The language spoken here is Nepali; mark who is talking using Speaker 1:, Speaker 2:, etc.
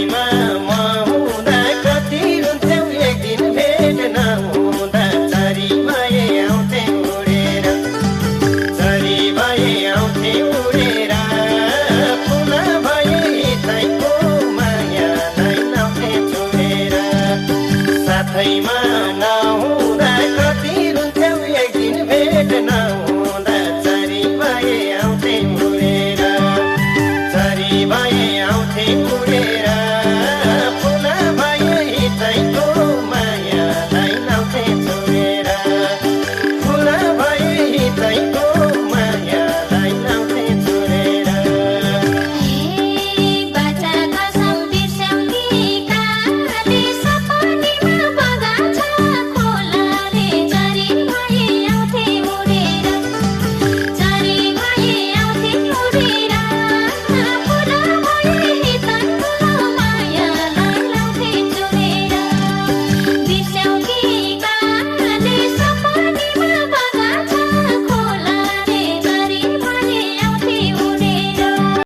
Speaker 1: साथैमा म हुँदा कति रुन्थ्यौ एक दिन भेट नहुँदा चरी भए आउँथे उडेर चरी भए आउँथे उडेर फुल भए हितैको मायालाई लाउँथे छोडेर साथैमा नहुँदा कति रुन्थ्यौ एक दिन भेट नहुँदा चरी भए आउँथे उडेर चरी भए आउँथे उडेर